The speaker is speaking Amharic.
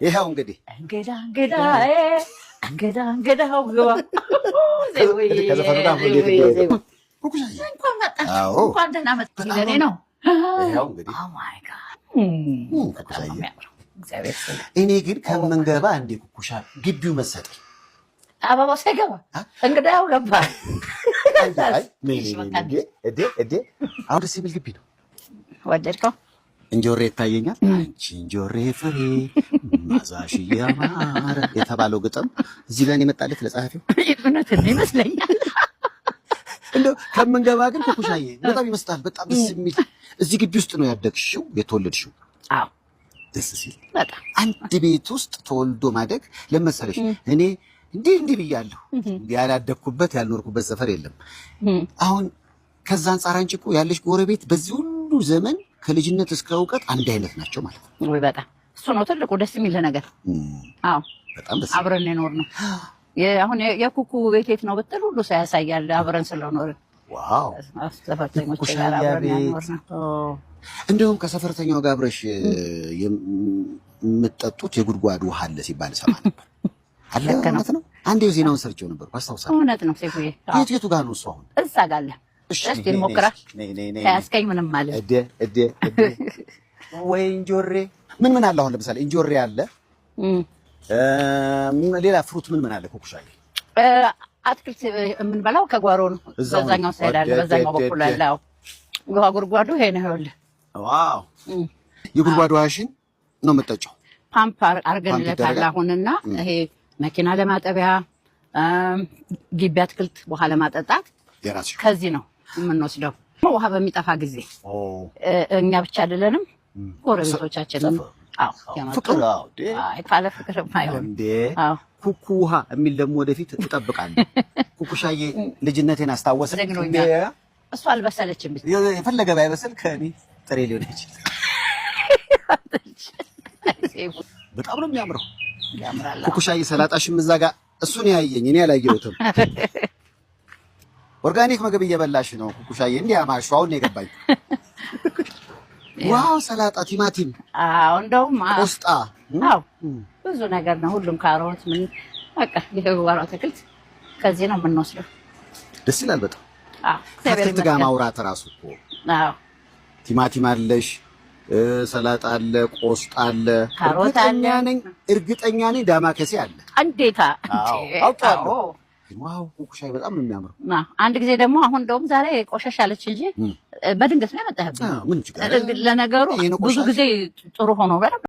ይኸው እንግዲህ። እንግዳ እንግዳ እንግዳ እንግዳው ግባ። ከዘፈኑ ጋር እንዴት እንደሄደ። እንኳን መጣችሁ። እንኳን ደህና መጣችሁ። ለእኔ ነው። ይኸው እንግዲህ። Oh my God፣ በጣም ነው የሚያምረው። እግዚአብሔር ይስጥልኝ። እኔ ግን ከምንገባ እንዴ ኩኩሻ ግቢው መሰጠኝ። አበባው ሳይገባ እንግዳው ገባ። አይ ነይ ነይ ነይ፣ እንዴ እዴ እዴ፣ አሁን ደስ የሚል ግቢ ነው። ወደድከው? እንጆሬ ይታየኛል። አንቺ እንጆሬ ፍሬ ማዛሽ እያማረ የተባለው ግጥም እዚህ ጋር ነው የመጣለት ለጸሐፊው። እውነትን ነው ይመስለኛል። እንደው ከምንገባ ግን ኩኩሻዬ በጣም ይመስጣል። በጣም ደስ የሚል እዚህ ግቢ ውስጥ ነው ያደግሽው የተወለድሽው። አዎ። ደስ ሲል በጣም። አንድ ቤት ውስጥ ተወልዶ ማደግ ለመሰለሽ እኔ እንዲህ እንዲህ ብያለሁ። ያላደግኩበት ያልኖርኩበት ሰፈር የለም። አሁን ከዛ አንጻር አንቺ እኮ ያለሽ ጎረቤት በዚህ ሁሉ ዘመን ከልጅነት እስከ እውቀት አንድ አይነት ናቸው ማለት ነው። ወይ በጣም፣ እሱ ነው ትልቁ ደስ የሚል ነገር። አዎ። በጣም ደስ ይላል። አብረን የኖር ነው። አሁን የኩኩ ቤት የት ነው ብትል ሁሉ ሰው ያሳያል። አብረን ስለኖርን ሰፈርተኞች ጋር የኩኩሻያ አብረን ቤት ያኖር ነው። እንደውም ከሰፈርተኛው ጋር አብረሽ የምትጠጡት የጉድጓድ ውሃ አለ ሲባል ሰማ ነበር። አለ? ልክ ነው። እውነት ነው። አንዴ ዜናውን ሰርቼው ነበር አስታውሳለሁ። እውነት ነው ሴፉዬ። አዎ። የቱ የቱ ጋር ነው እሱ አሁን? እዛ ጋር አለ። እሺ። እስቲ እንሞክራ። ነይ ነይ ነይ። ከያዝከኝ ምንም አለ። እዴ እዴ እዴ፣ ወይ እንጆሬ ምን ምን አለ? አሁን ለምሳሌ እንጆሬ አለ። ሌላ fruit ምን ምን አለ ኩኩሻዬ? አትክልት የምንበላው ከጓሮ ነው። እዛው ነው። በዛኛው side አለ፣ በዛኛው በኩል አለ። አዎ። ውሃ ጉድጓዱ ይሄ ነው። ይኸውልህ። የጉድጓድ ውሃሽን ነው የምጠጪው? ፓምፕ አርገንለታል ይደረጋል? አሁንና ይሄ መኪና ለማጠቢያ፣ ግቢ አትክልት ውሃ ለማጠጣት የራስሽ? ከዚህ ነው የምንወስደው። ውሃ በሚጠፋ ጊዜ እኛ ብቻ አይደለንም፣ ጎረቤቶቻችንም አዎ ያመጡ። ፍቅር አዎ እንዴ። አይ ካለ ፍቅር አይሆንም። እንዴ። አዎ። ኩኩ ውሃ የሚል ደግሞ ወደፊት እጠብቃለሁ። ኩኩሻዬ ልጅነቴን አስታወሰ። ዘግኖኛል። እሱ አልበሰለችም ብቻ። የፈለገ ባይበስል ከእኔ ጥሬ ሊሆን ይችላል። በጣም ነው የሚያምረው። ያምራል። ኩኩሻዬ ሰላጣሽም እዛ ጋር እሱን ያየኝ እኔ አላየሁትም። Organic ምግብ እየበላሽ ነው ኩኩሻዬ። እንዲህ አማርሽ አሁን ነው የገባኝ። Wow፣ ሰላጣ፣ ቲማቲም፣ አዎ እንደውም ቆስጣ። አዎ ብዙ ነገር ነው። ሁሉም ካሮት ምን በቃ የጓሮ አትክልት ከዚህ ነው የምንወስደው። ደስ ይላል በጣም። አዎ እግዚአብሔር ከአትክልት ጋር ይመስገን። ማውራት እራሱ እኮ ቲማቲም አለሽ፣ ሰላጣ አለ፣ ቆስጣ አለ። ካሮት እርግጠኛ አለ። ነኝ እርግጠኛ ነኝ ዳማከሴ አለ። እንዴታ! አዎ። እንዴ! አውቄዋለሁ። አዎ። Wow ኩኩሻዬ በጣም ነው የሚያምረው። አንድ ጊዜ ደግሞ አሁን እንደውም ዛሬ ቆሸሽ አለች እንጂ በድንገት ነው ያመጣህብኝ። ምን ችግር አለ? ለነገሩ ይሄ ነው ብዙ ቆሻሻ። ጊዜ ጥሩ ሆኖ በደንብ